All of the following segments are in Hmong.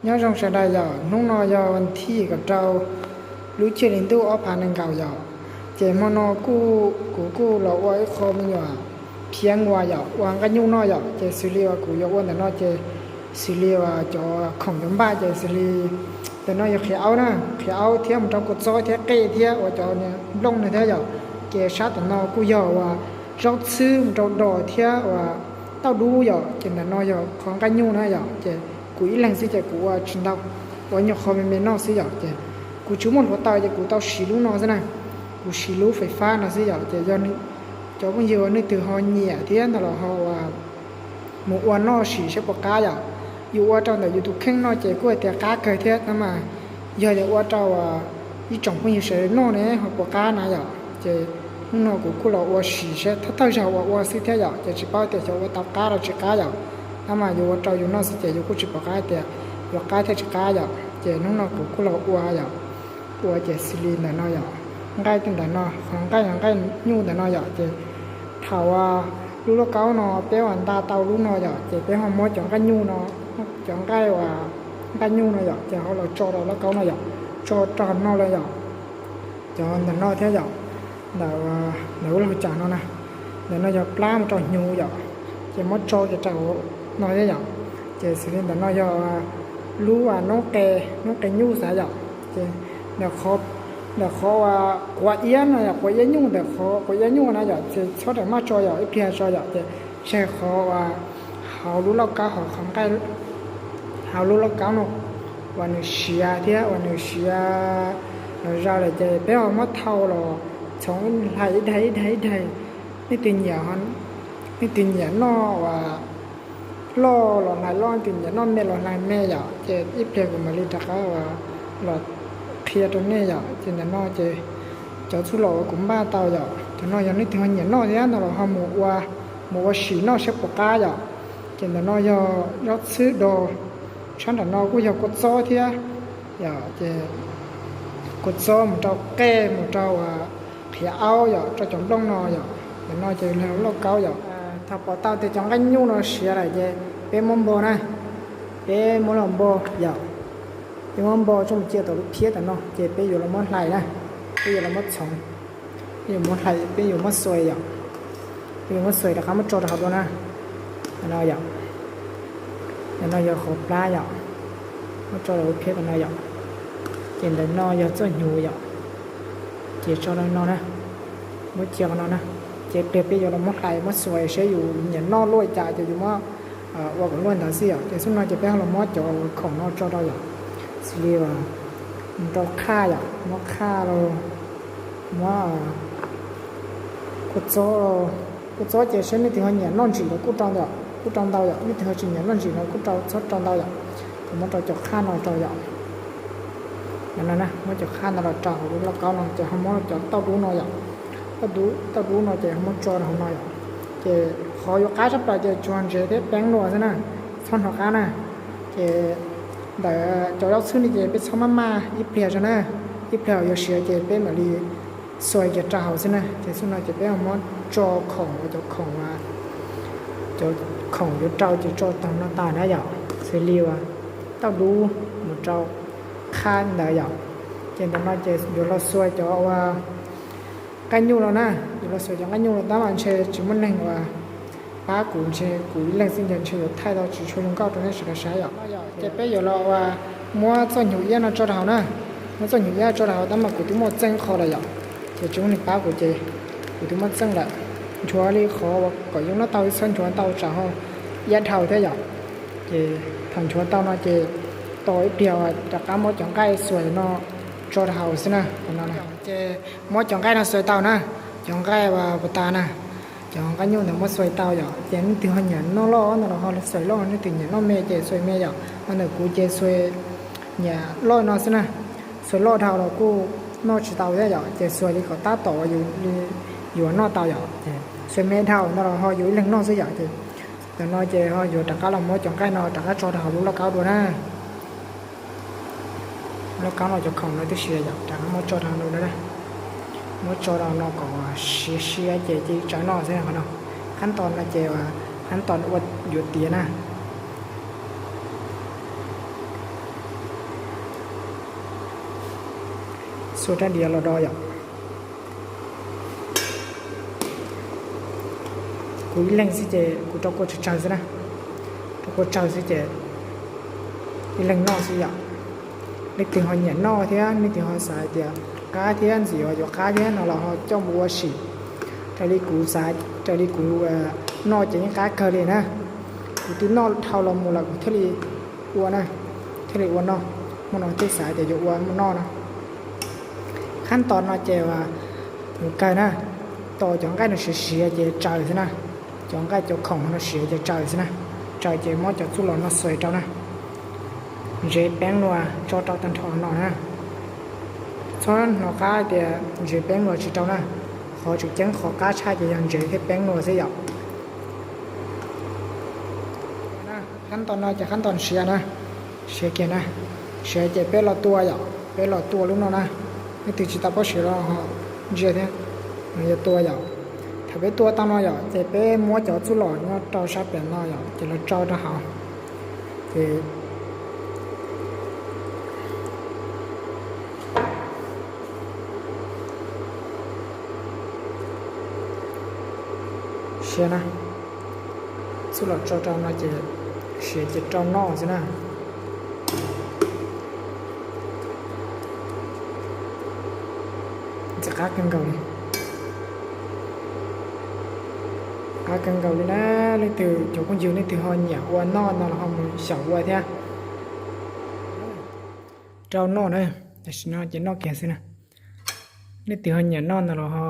Nyob zoo sawv daws yom, hnub no yog vas thib kaum rau lub caij hli ntuj ob phav nees nkaum yom. Ces hmo no kuv kuj los ua ib qho me nyuam phiab nquas yom, ua nqaij nyuj noj yom. Ces xws li uas kuv yuav ua ntawm no ces xws li uas cov khoom cov npaj ces xws li ntawm no yog qhiav aub na, qhiav aub thiab mus rau kua txob thiab qej thiab ua cov nplooj no thiab yom. Ces sab tom no kuj yog uas zaub txhwb mus rau dos thiab uas tauj dub yom. Ces ntawm no yog qhov nqaij nyuj na yom. Ces kuv ib leeg xwb ces kuv ua tsis ntau, ua nyuag qho me me noj xwb yom. Ces kuv tsis muaj hluav taws ces kuv tau siv lub no xwb na, kuv siv lub fais fab no xwb yom. Ces yog cov phooj ywg uas nej twg ho nyiam thiab ntawd los ho mus ua noj sim saib puas qab yom. Yus ua rau ntawm yus tus kheej noj ces kuj hais tias qab kawg thiab tab mas yog yus ua rau ib tsoom phooj ywg sawv daws noj ne ho puas qab na yom. Ces hnub no kuv kuj los ua sim saib thawj thawj zaug uas ua xwb thiab yom, ces tsis paub tias xyov ua tau qab los tsis qab yom. Tab mas yus ua rau yus noj xwb ces yus kuj tsis pom qab tias yuav qab thiab tsis qab yom. Ces hnub no kuv kuj los ua yom, ua ces xws li ntawm no yom, nqaij tej ntawm no, qhov nqaij, nqaij nyuj ntawm no yom. Ces thaum lub lauj kaub no peb uas nta tau lub no yom, ces peb ho muab cov nqaij nyuj no, cov nqaij uas nqaij nyuj no yom, ces ho los tso rau lauj kaub no yom, tso rau no lawm yom. Cov ntawm no thiab yom, ntawm, ntawm lub lauj kaub no na, ntawm no yog plab mus rau hnyuv yom, ces muab tso kiag rau no thiab yom. Ces xws li ntawm no yog lub noob qe, noob qe nyuj xav yom. Ces ntawm qhov uas quav iab no yog quav iab nyuj, ntawm qhov quav iab nyuj na yom, ces txhob ram maj tso yom, ib pliag tso yom. Ces tseg qhov uas hauv lub lauj kaub, hauv qhov nqaij, hauv lub lauj kaub no uas nws siav thiab uas nws siav los zog lawm ces peb ho muab thau los txhoov hlais ib daig ib daig ib daig. Nej twg nyiam, nej twg nyiam noj uas loj los hlais loj, nej twg nyiam noj me los hlais me yom. Ces ib pliag kuv mam li rov qab uas los qhia rau nej yom. Ces ntawm no ces cov txhuv lom uas kuv npaj tau yom, cov no yog nej twg ho nyiam noj thiab no los ho mus ua, mus ua sim noj saib puas qab yom. Ces ntawm no yog zaub txhwb do, sab nram no kuj yog kua txob thiab yom. Ces kua txob mus rau qej mus rau qhiav aub yom, rau cov nplooj no yom. Ntawm no ces lauj kaub yom. Thaum pom tau tias cov nqaij nyuj no siav lawm ces peb muab npo na, peb muab los npo yom. Peb muab npo coj mus cia tom lub phiab tom no ces peb yuav los muab hlais na, peb yuav los muab txhoov, peb yuav muab hlais, peb yuav muab xuas yom. Peb yuav muab xuas rov qab muab tso rau hauv dua na. Ntawm no yom, ntawm no yog qhov plab yom, muab tso rau lub phiab tom no yom. Ces ntawm no yog txoj hnyuv yom, ces tso rau no na, muab cia qhov no na. Ces pliag peb yuav los muab hlais muab xuas saib yus nyiam noj luaj li cas ces yus muab ua kom luaj ntawd xwb yom. Ces xub no ces peb ho los muab cov khoom no tso rau yom, xws li mus rau qhaj yom, muab qhaj los muab kua txob, kua txob ces saib nej twg ho nyiam noj ntsim los kuj rau ntau, kuj rau ntau yom, nej twg ho tsis nyiam noj ntsim los kuj rau, txhob rau ntau yom. Kuv muab rau cov qhaj no rau yom. Ntawm no na, muab cov qhaj no los rau hauv lub lauj kaub no ces ho muab cov tauj dub no yom, tauj dub no ces ho muab tso rau hauv no yom. Ces qhov yuav qab tshaj plaws ces tsuas ntsev thiab peeb luaj xwb na, txhob hnov qab na. Ces ntawm cov zaub txhwb no ces peb txhob maj maj, ib pliag tso na, ib pliag yuav siav ces peb mam li xuas kiag rau hauv xwb na. Ces xub no ces peb muab tso khoom, cov khoom, cov khoom yuav rau ces tso tau no tas na yom, xws li uas tauj dub mus rau qhaj ntawd yom. Ces ntawm no ces yuav los xuas cov uas nqaij nyuj los na, yuav los xuas cov nqaij nyuj los tab mas ntshe tsis muaj neeg uas pab kuv, ntshe kuv ib leeg xwb ces ntshe yuav thaij tau tsis tshua zoo nkauj rau nej sawv daws saib yom. Ces peb yuav los uas muab txoj hnyuv iab no tso rau hauv na, muab txoj hnyuv iab tso rau hauv tab mas kuv twb muaj txeej qho lawm yom. Ces tsis muaj neeg pab kuv ces kuv twb muaj txeej lawm. Nchuav li qhov uas kom yeej noj tau, txhob nchuav ntau tsam ho iab dhau thiab yom. Ces thaum nchuav tau no ces tos ib pliag rov qab muab cov nqaij xuas no tso rau hauv xwb na. Ces muab cov nqaij no xuas tau na, cov nqaij uas puas tas na, cov nqaij nyuj ntawd muab xuas tau yom. Ces nej twg ho nyiam noj loj no los ho xuas loj, nej twg nyiam noj me ces xuas me yom. Ho ntawm kuv ces xuas nyiam loj no xwb na, xuas loj dhau los kuj noj tsis tau thiab yom. Ces xuas li kom tab tom uas yus noj tau yom. Ces xuas me dhau no los ho yus ib leeg noj xwb yom. Ces ntawm no ces ho yuav rov qab los muab cov nqaij no rov qab tso rau hauv lub lauj kaub dua na. Lauj kaub no cov khoom no twb siav yom, rov qab muab tso rau hauv no na. Muab tso rau no kom siav siav ces cia li tso noj xwb qhov no. Qhab tos no ces qhab tos ua yuav tiav na. Txhua rab diav los do yom. Kuv ib leeg xwb ces kuv rau kua tsawg tsawg xwb na. Rau kua tsawg xwb ces ib leeg noj xwb yom. Leej twg ho nyiam noj thiab leej twg ho xav hais tias qab thiab ntxim uas yuav qab thiab no los ho coj mus ua sim. Raws li kuv xav, raws li kuv noj ces yeej qab kawg li na. Kuv twb noj dhau los mus lawm kuv thiaj li ua na, thiaj li ua noj. Hmo no thiaj xav tias yuav ua noj na. Qhab tos no ces mus kawg na, tos cov nqaij no siav siav ces tsaws xwb na. Cov nqaij cov khoom no siav ces tsaws xwb na. Tsaws ces muab cov txuj lom no xuas rau na. Ntsev peeb luag tso rau tag nrho no na. Txhob hnov qab tias ntsev peeb luag tsis rau na. Qhov tseem ceeb qhov qab tshaj ces yog ntsev thiab peeb luag xwb yom. Qhab tos no ces qhab tos siav na, siav kiag na, siav ces peb los tua yom, peb los tua lub no na. Leej twg tsis tau paub siav los ho ntsia thiab, no yuav tua yom. Thaum peb tua tau no yom ces peb muab cov txuj lom nyob rau sab pem no yom ces los tso rau hauv. Ces siav na, txuj lom tso rau no ces siav ces rau noj xwb na. Ntxim qab kawg nkaus li. Qab kawg nkaus li na. Leej twg cov phooj ywg leej twg ho nyiam ua noj no los ho mus xyaum ua thiab. Rau noj na, tam sim no ces noj kiag xwb na. Leej twg ho nyiam noj no los ho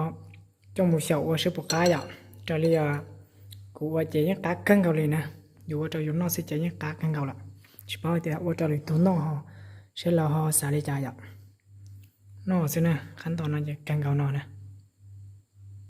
coj mus xyaum ua seb puas qab yom. Raws li kuv ua ces yeej qab kawg nkaus li na. Yus ua rau yus noj xwb ces yeej qab kawg nkaus lawm. Tsis paub tias ua rau lwm tus noj ho seb lawv ho xav li cas yom. Noj xwb na, qhab tos no ces kawg nkaus no na.